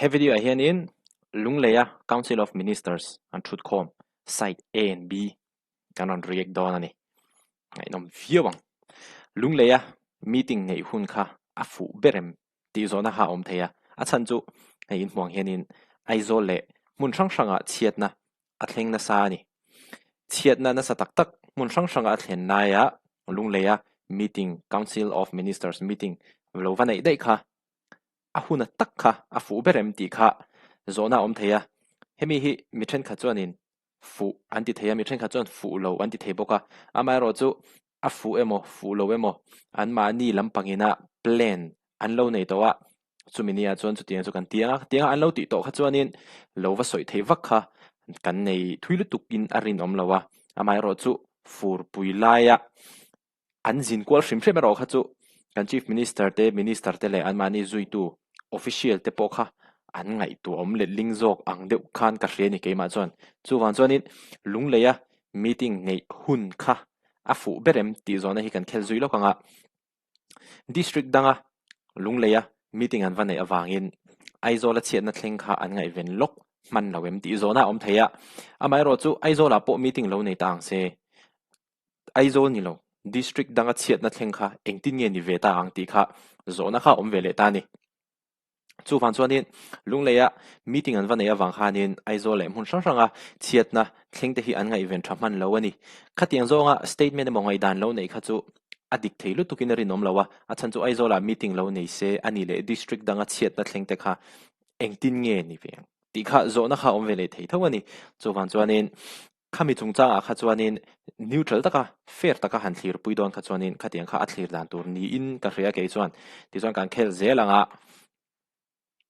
He video ah hianin Lungleia Council of Ministers an thutkhawm side A and B kan rawn react dawn a ni. Ngaihnawm viau ang. Lungleia meeting neih hun kha a fuh ber em tih zawhna kha a awm thei a. A chhan chu hei inhmuang hianin Aizawl leh hmun hrang hrangah chhiatna a thleng nasa a ni. Chhiatna nasa tak tak hmun hrang hranga a thlen laia Lungleia meeting Council of Ministers meeting lo va neih daih kha a huna tak kha a fuh ber em tih kha zawhna a awm thei a. Hemi hi mi thenkhat chuanin fuh an ti thei a, mi thenkhat chuan fuh lo an ti thei bawk a. Amaherawhchu a fuh emaw fuh lo emaw anmahni lampangina plan an lo nei tawh a, chumi nia chuan chutiang chu kan ti ang a, tianga an lo tih tawh kha chuanin lo va sawi theih vak kha kan nei thui lutukin a rinawm lo a. Amaherawhchu furpui laia An zin kual hrim hrim erawh kha chu kan Chief Minister te, Minister te leh anmahni zuitu official te pawh kha an ngaihtuahawm letling zawk ang deuh khan ka hria a ni keimah chuan. Chuvang chuanin Lungleia meeting neih hun kha a fuh ber em tih zawhna hi kan khel zui lawk ang a. District danga Lungleia meeting an va neih avangin Aizawla chhiatna thleng kha an ngaihven lawk hman lo em tih zawhna a awm thei a. Amaherawhchu Aizawlah pawh meeting lo nei ta ang se. Aizawl ni lo, District danga chhiatna thleng kha engtin nge ni ve ta ang tih kha zawhna kha a awm ve leh ta a ni. Chuvang chuanin Lungleia meeting an va neih avang khanin Aizawl leh hmun hrang hranga chhiatna thleng te hi an ngaihven tha hman lo a ni. Khatiang zawnga statement emaw ngaihdan lo neih kha chu a dik thei lutukin a rinawm lo a, a chhan chu Aizawlah meeting lo nei se a ni leh District danga chhiatna thleng te kha engtin nge ni ve ang tih kha zawhna kha a awm ve leh thei tho a ni. Chuvang chuanin Khami chungchangah kha chuanin neutral taka, fair taka han thlirpui dawn kha chuanin khatiang kha a thlir dan tur niin ka hria kei chuan. Tichuan kan khel zel ang a,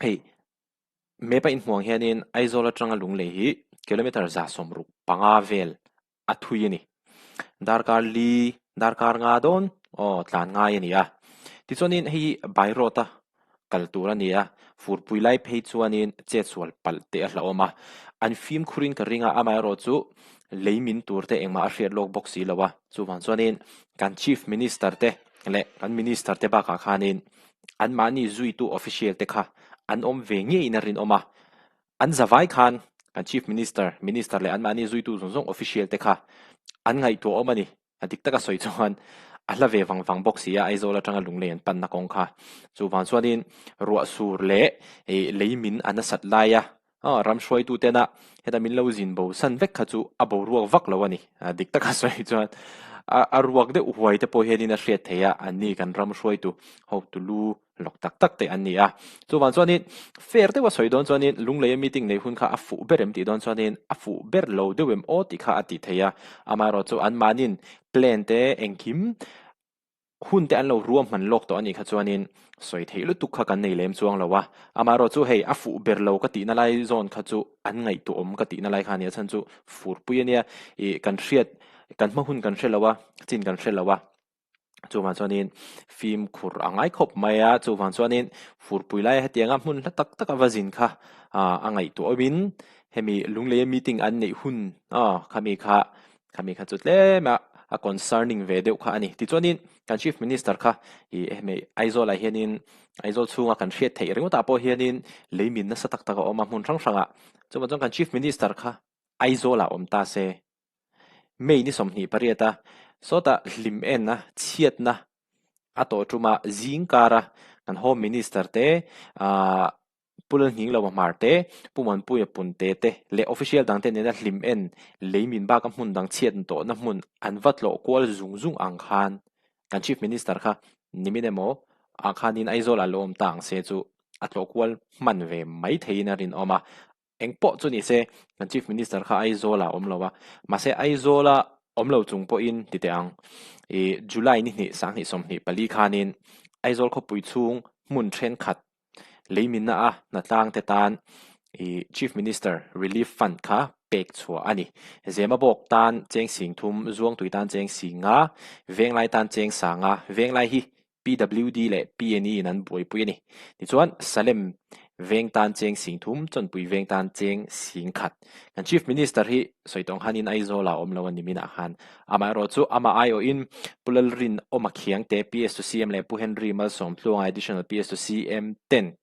hei map a inhmuang hianin Aizawl atanga Lunglei hi kilometre 65 vel a thui a ni. Darkar li, darkar nga dawn aw tlan ngai a ni a. Tichuanin hei hi by road a kal tur a ni a, furpui lai phei chuanin chetsual palh teh a hlauhawm a, an fimkhurin ka ring a, amaherawh chu lei min tur te engmah a hriat lawk bawk si lo a, chuvang chuanin kan Chief Minister te leh kan Minister te bakah khanin anmahni zuitu official te kha an awm ve ngeiin a rinawm a, an zavai khan kan Chief Minister, Minister leh anmahni zuitu zawng zawng official te kha an ngaihtuahawm a ni. A dik taka sawi chuan a hla ve vang vang bawk si a, Aizawl atanga Lunglei an panna kawng kha. Chuvang chuanin ruah sur leh ih lei min a nasat laia ram hruaitu tena heta min lo zin bo san vek kha chu a boruak vak lo a ni. A dik taka sawi chuan a a ruak deuh huai te pawh hianin a hriat theih a, anni kan ram hruaitu hotu lu lawk tak tak te an ni a. Chuvang chuanin fair deuha sawi dawn chuanin Lungleia meeting neih hun kha a fuh ber em tih dawn chuanin a fuh ber lo deuh em aw tih kha a ti thei a. Amaherawh chu anmahnin plan te engkim hun te an lo ruahman lawk tawh a nih kha chuanin sawi theih lutuk kha kan nei lem chuang lo a. Amaherawh chu hei a fuh ber lo ka tihna lai zawn kha chu an ngaihtuahawm ka tihna lai kha a nia chhan chu furpui a nia ih kan hriat kan hma hun kan hre lo a chin kan hre lo a. Chuvang chuanin fimkhur a ngai khawp mai a, chuvang chuanin furpui laia hetianga hmun hla tak tak a va zin kha a ngaihtuah awmin hemi Lungleia meeting an neih hun aw khami kha khami kha chu tlem a a concerning ve deuh kha a ni. Tichuanin kan Chief Minister kha ih hemi Aizawlah hianin Aizawl chhunga kan hriat theih ringawtah pawh hianin lei min nasa tak tak a awm a hmun hrang hrangah. Chuvang chuan kan Chief Minister kha Aizawlah awm ta se. May ni 28 a, sawtah hlim enna, chhiatna a tawh ṭum a, zing kara kan Home Minister te, aah Pu Lalhninglo Hmar te, Pu Muanpuia Punte te leh official dangte nena hlim en lei min baka hmun dang chhiat tawhna hmun an va tlawh kual zung zung ang khan kan Chief Minister kha nimin emaw ah khanin Aizawl ah lo awm ta ang se chu a tlawh kual hman ve mai theiin a rinawm a. Eng pawh chu ni se, kan Chief Minister kha Aizawlah a awm lo a, mahse Aizawla awm lo chung pawhin ti teh ang, ih July ni hnih 2024 khanin Aizawl khawpui chhung hmun thenkhat leiminna a hnatlang te tan ih Chief Minister Relief Fund kha pek chhuah a ni. Zemabawk tan cheng sing thum, Zuangtui tan cheng sing nga, Venglai tan cheng sanga, Venglai hi PWD leh PNE in an buaipui a ni. Tichuan, Salem. Veng tan cheng 30, Chawnpui veng tan cheng 10,000. Kan Chief Minister hi sawi tawng khanin Aizawl ah a awm lo a ni minah khan. Amaherawhchu amah aiawhin Pu Lalrinawma Khiangte PS to CM leh Pu Henry Malsawmtluanga Additional PS to CM ten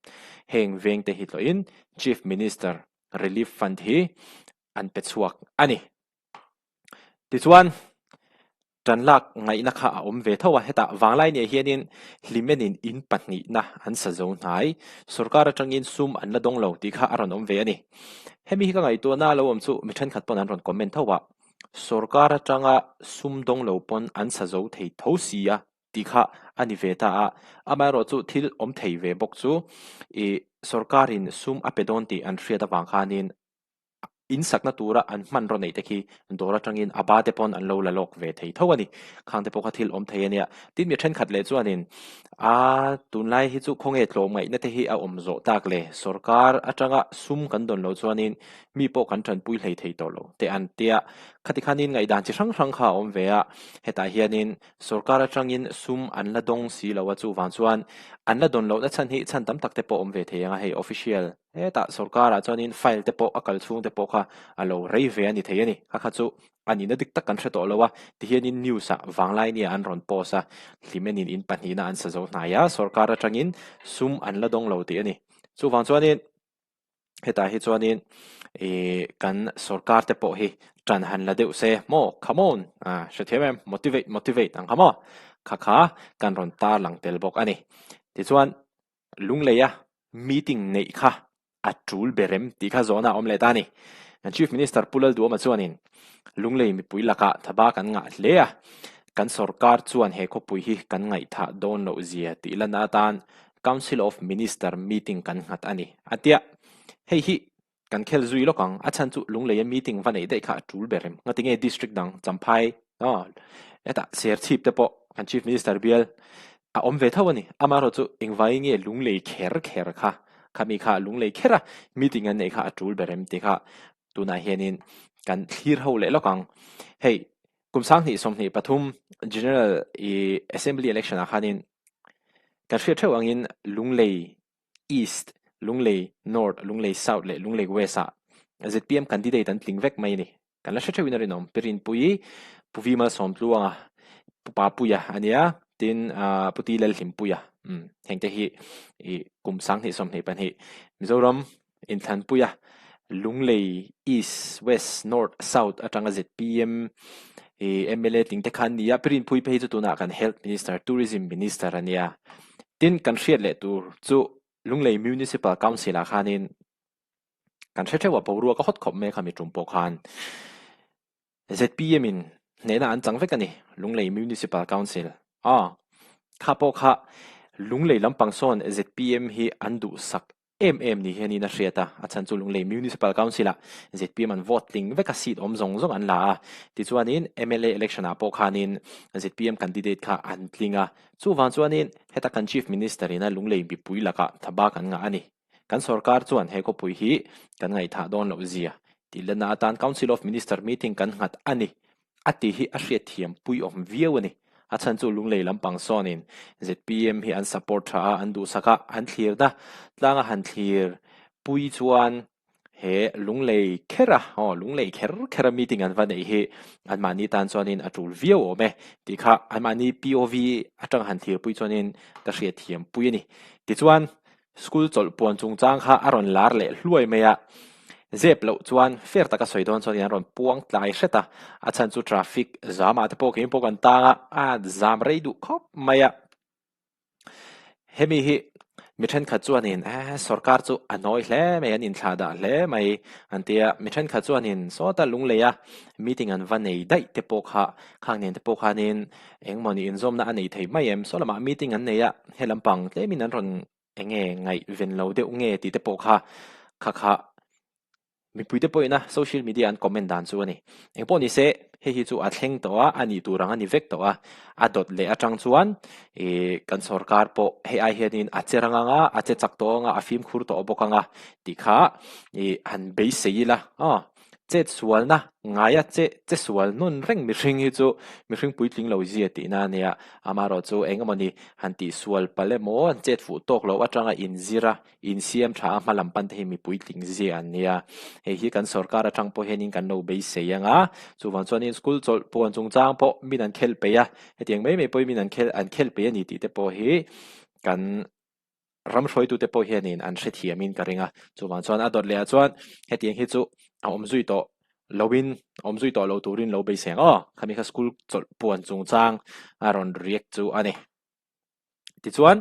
heng vengte hi tlawhin Chief Minister Relief Fund hi an pe chhuak a ni. Tichuan, ṭan lak ngaihna kha a awm ve tho a, hetah vanglai nia hianin Hlimenin in pahnihna an sa zo hnai, sorkar aṭangin sum an la dawng lo tih kha a rawn awm ve a ni. Hemi hi ka ngaihtuahna lo awm chu mi ṭhenkhat pawn an rawn comment tho a, sorkar aṭanga sum dawng lo pawn an sa zo thei tho si a tih kha a ni ve ta a, amaherawhchu thil awm thei ve bawk chu ih sorkarin sum a pe dawn tih an hriat avang khanin In sakna tura an hmanraw neih te khi dawr atangin a ba te pawn an lo la lawk ve thei tho a ni. Khang te pawh kha thil awm thei a nia. Tin mi thenkhat leh chuanin a tunlai hi chu khawnge tlawmngaihna te hi a awm zawh tak le sorkar atanga sum kan dawn loh chuanin mi pawh kan tanpui hlei thei tawh lo teh an tia. Khati khanin ngaihdan chi hrang hrang kha a awm ve a, hetah hianin sorkar atangin sum an la dawng si lo a chuvang chuan an la dawn lohna chhan hi chhan tam tak te pawh awm ve thei ang a hei official Hetah sorkarah chuanin file te pawh a kal chhung te pawh kha a lo rei ve a ni thei a ni. Kha kha chu a nihna dik tak kan hre tawh lo a, tihianin news ah Vanglaini ah an rawn post a, Hlimenin in pahnihna an sa zo hnai a, sorkar atangin sum an la dawng lo tih a ni. Chuvang chuanin hetah hi chuanin ih kan sorkar te pawh hi tan han la deuh se maw come on ah hrethiam em motivate motivate ang kha maw kha kha kan rawn tarlang tel bawk a ni. Tichuan Lungleia meeting neih kha a tul ber em tih kha zawhna a awm leh ta a ni. Kan Chief Minister Pu Lalduhawma chuanin Lunglei mipui lakah thaba kan ngah hle a, kan sorkar chuan he khawpui hi kan ngaihthah dawn loh zia tih lanna atan Council of Minister meeting kan nghat a ni a tia. Hei hi Kan khel zui lawk ang, a chhan chu Lungleia meeting va neih daih kha a tul ber em? Ngati nge district dang Champhai aw hetah Serchhip te pawh kan Chief Minister bial a awm ve tho a ni. Amaherawh chu engvai nge Lunglei kher kher kha khami kha Lunglei kher a meeting an neih kha a tul ber em tih kha tunah hianin kan thlir ho leh lawk ang. Hei kum 2023 General Assembly Election ah khanin kan hriat theuh angin Lunglei East, Lunglei North, Lunglei South leh Lunglei West ah zpm candidate an tling vek mai a ni. Kan la hre theuhin a rinawm. Pi Rinpuii, Pu Vi Malsawmtluanga, Pu Papuia a nia, tin Pu Ti Lalhlimpuia umm hengte hi ih kum 2022 Mizoram inthlanpuia Lunglei East, West, North, South atanga zpm ih mla tling te kha an ni a. Pi Rinpuii phei chu tunah kan Health Minister, Tourism Minister a nia. Tin, kan hriat leh tur chu Lunglei Municipal Council ah khanin kan hre theuh a, boruak a hawt khawp mai a khami tum pawh khan zpm in hnehna an chang vek a ni, Lunglei Municipal Council a kha pawh kha Lunglei lampang sawn zpm hi an duhsak em em ni hianin a hriat a, a chhan chu Lunglei Municipal Council ah zpm an vote tling vek a, seat awm zawng zawng an la a, tichuanin mla election ah pawh khanin zpm candidate kha an tling a, chuvang chuanin heta kan Chief Minister ina Lunglei mipui lakah thabak an ngah a ni. Kan sorkar chuan he khawpui hi kan ngaihthah dawn loh zia tih lenna atan Council of Minister meeting kan nghat a ni. A tih hi a hriatthiam pui awm viau a ni. A chhan chu Lunglei lampang sawnin zpm hi an support tha a, an duhsak a, an thlirna tlanga han thlir pui chuan he Lunglei kher a, aw Lunglei kher kher a meeting an va neih hi anmahni tan chuanin a tul viau awm e tih kha anmahni POV atanga han thlir pui chuanin ka hriatthiam pui a ni. Tichuan School chawlh puan chungchang kha a rawn lar leh hluai mai a, zep loh chuan fair taka sawi dawn chuan an rawn puang tlai hret a, a chhan chu traffic zamah te pawh keimah pawh kan tang a, a zam rei duh khawp mai a. Hemi hi mi thenkhat chuanin eh sorkar chu a nawi hle mai, an inthlah dah hle mai an ti a, mi thenkhat chuanin sawta lungleia meeting an va nei daih te pawh kha khang nen te pawh khanin engmawni inzawmna a nei thei mai em, saw lamah meeting an nei a, he lampang tlemin an rawn eng nge ngaihven lo deuh nge tih te pawh kha kha kha mipui te pawhin a social media an comment dan chu a ni. Engpawh ni se hei hi chu a thleng tawh a, a nih tur ang a ni vek tawh a, a dawt leh atang chuan ih kan sorkar pawh hei ai hianin a che rang ang a, a che chak tawh ang a, a fimkhur tawh bawk ang a tih kha ih han beisei ila aw. Chetsualna ngaia che chesual nawn reng mihring hi chu mihring puitling lo zia tihna a nia. Amaherawh chu eng emawni han tihsual palh emaw an chet fuh tawk loh atanga inzir a, insiam tha a hma lam pan te hi mi puitling zia an nia. Hei hi kan sorkar atang pawh hianin kan lo beisei ang a, chuvang chuanin school chawlh puan chungchang pawh min an khelh peih a, hetiang mai mai pawhin min an khelh an khelh peih a ni tih te pawh hi kan ram hruaitute pawh hianin an hrethiamin ka ring a, chuvang chuan a dawt leh ah chuan hetiang hi chu a awm zui tawh loin awm zui tawh lo turin lo beisei ang aw, khami kha school chawlh puan chungchang a rawn react chu a ni. Tichuan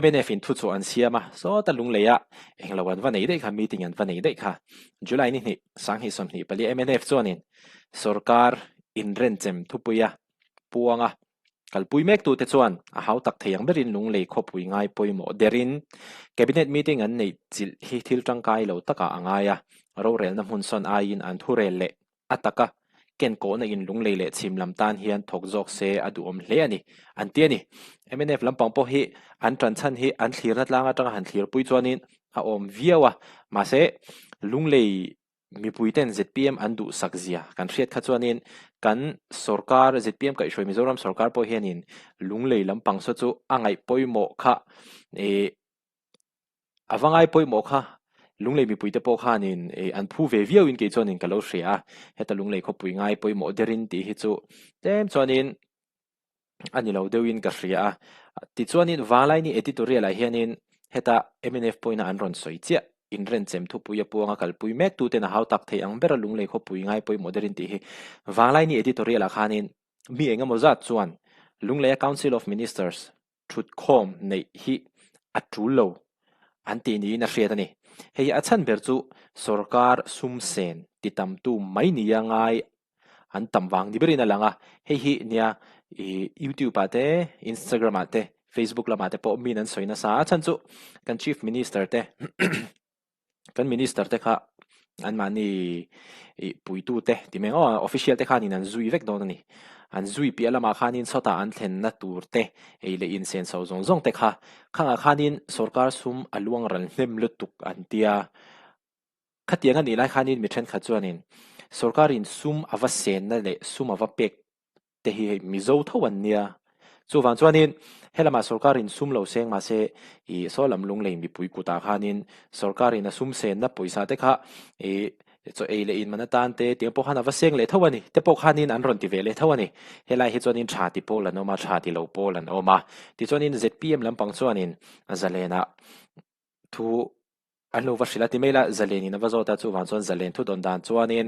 mnf in thuchhuah an siam a, sawta lunglei ah englo an va nei daih kha meeting an va nei daih kha July ni hnih sanghnih 24 mnf chuanin sorkar inrenchem thupui a puang a. Kalpui mektute chuan a hautak thei ang berin Lunglei khawpui ngai pawimawh derin Cabinet meeting an neih chilh hi thil tangkai lo takah a ngai a, rorelna hmun sawn aiin an thurel leh a taka kenkawhna in Lunglei leh chhim lam tan hian thawk zawk se a duhawm hle a ni, an ti a ni. Mnf lampang pawh hi an tan chhan hi an thlirna tlang atanga han thlirpui chuanin a awm viau a, mahse Lunglei Mipuiten zpm an duhsak zia kan hriat kha chuanin kan sorkar zpm kaihhruai Mizoram sorkar pawh hianin Lunglei lampang saw chu a ngaih pawimawh kha ih a va ngai pawimawh kha Lunglei mipuite pawh khanin ih an phu ve viauin kei chuanin ka lo hria a, heta Lunglei khawpui ngai pawimawh derin tih hi chu tlem chuanin a ni lo deuhin ka hria a. Tichuanin Vanglaini editorial ah hianin heta mnf pawhin an rawn sawi chiah inrenchem thupui a puanga kalpui mek tuten a hau tak thei ang bera Lunglei khawpui ngai pawimawh derin tih hi Vanglaini editorial ah khanin mi eng emaw zat chuan Lungleia Council of Ministers thutkhawm neih hi a tul lo an tih niin a hriat a ni. Hei hi a chhan ber chu sorkar sum sen ti tamtu mai nia ngai an tam vang ni berin a lang a, hei hi nia ih youtube ah te instagram ah te facebook lamah te pawh min an sawi nasa a, a chhan chu kan chief minister te kan minister te kha anmahni ih puitu te ti mai ang aw official te khanin an zui vek dawn a ni an zui piah lamah khanin sawtah an thlenna tur te ei leh insenso zawng zawng te kha khangah khanin sorkar sum a luang ral hnem lutuk an tia khatiang a nih lai khanin mi thenkhat chuanin sorkarin sum a va senna leh sum a va pek te hi hei Mizo tho an nia. Chuvang chuanin helamah sorkarin sum lo seng mahse ih saw lam Lunglei mipui kutah khanin sorkarin a sum senna pawisa te kha ih chaw ei leh in man atan te tiang pawh khan a va seng leh tho a ni. Te pawh khanin an rawn ti ve leh tho a ni. Helai hi chuanin tha ti pawl an awm a, tha ti lo pawl an awm a. Tichuanin zpm lampang chuanin zalenah thu An lo va hrilh a ti mai la, Zalen in a va zawt a, chuvang chuan Zalen thu dawn dan chuanin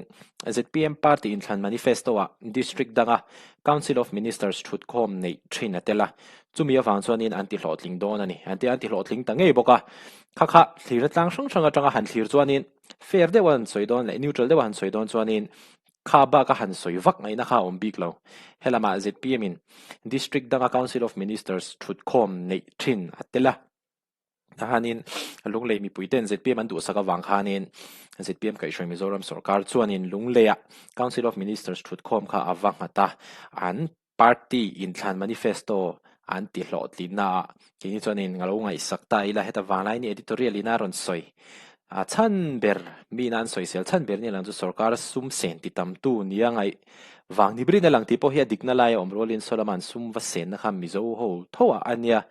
zpm party inthlan manifesto-ah district danga Council of Ministers thutkhawm neih thin a tel a, chumi avang chuanin an ti hlawhtling dawn a ni. An ti a, an ti hlawhtling ta ngei bawk a. Kha kha thlirna tlang hrang hrang atanga han thlir chuanin fair deuha han sawi dawn leh neutral deuha han sawi dawn chuanin kha baka han sawi vak ngaihna kha a awm bik lo. Helamah zpm in district danga Council of Ministers thutkhawm neih thin a tel a. Tahanin Lunglei mipuiten zpm an duhsak avang khanin zpm kaihhruai Mizoram sorkar chuanin Lungleia Council of Ministers thutkhawm kha a va nghat a, an party inthlan manifesto an ti hlawhtlinna ah keini chuanin a lo ngaihsak ta ila heta Vanglaini editorial in a rawn sawi a chhan ber miin an sawisel chhan ber ni lang chu sorkar sum sen ti tamtu nia ngaih vang ni berin a lang tih pawh hi a dikna lai a awm rualin sawlama an sum va senna kha Mizo ho tho ah a nia.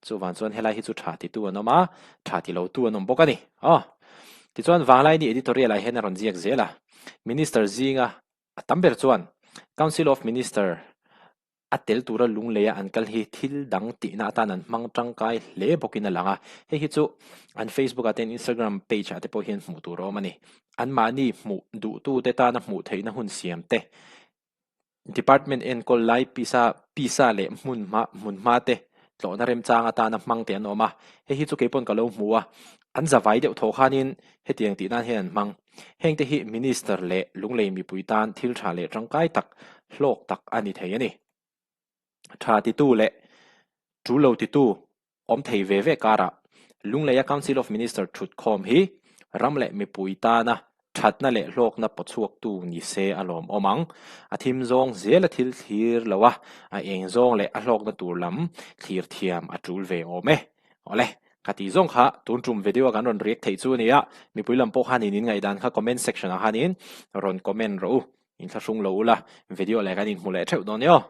Chuvang chuan helai hi chu tha titu an awm a, tha ti lotu an awm bawk a ni. Aw. Tichuan Vanglaini editorial ah hian a rawn ziak zel a. Minister zinga a tam ber chuan Council of Minister a tel tura lungleia an kal hi thil dang tihna atan an hmang tangkai hle bawkin a lang a. Hei hi chu an Facebook ah te an Instagram page ah te pawh hian hmuh tur a awm a ni. Anmahni hmuh duhtute tana hmuh theihna hun siam te Department enkawl lai pisa pisa leh hmun hma hmun hma te tlawhna remchang atana hmang te an awm a, hei hi chu keipawn ka lo hmu a, an zavai deuh thaw khanin hetiang tih nan hian an hmang. Heng te hi Minister leh Lunglei mipui tan thil tha leh tangkai tak hlawk tak a ni thei a ni. Tha titu leh tul lo titu awm thei ve ve karah Lungleia Council of Minister thutkhawm hi ram leh mipui tana thatna leh hlawkna pawchhuaktu ni se a lawmawm ang. A thim zawng zela thil thlir lo a, a eng zawng leh a hlawkna tur lam thlir thiam a tul ve awm e. Awle. Kha tih zawng kha tun tum video a kan rawn react theih chu a ni a, mipui lam pawh khanin in ngaihdan kha comment section ah khanin rawn comment rawh u, inthlahrung lo ula video leh kan inhmu leh theuh dawn nia aw.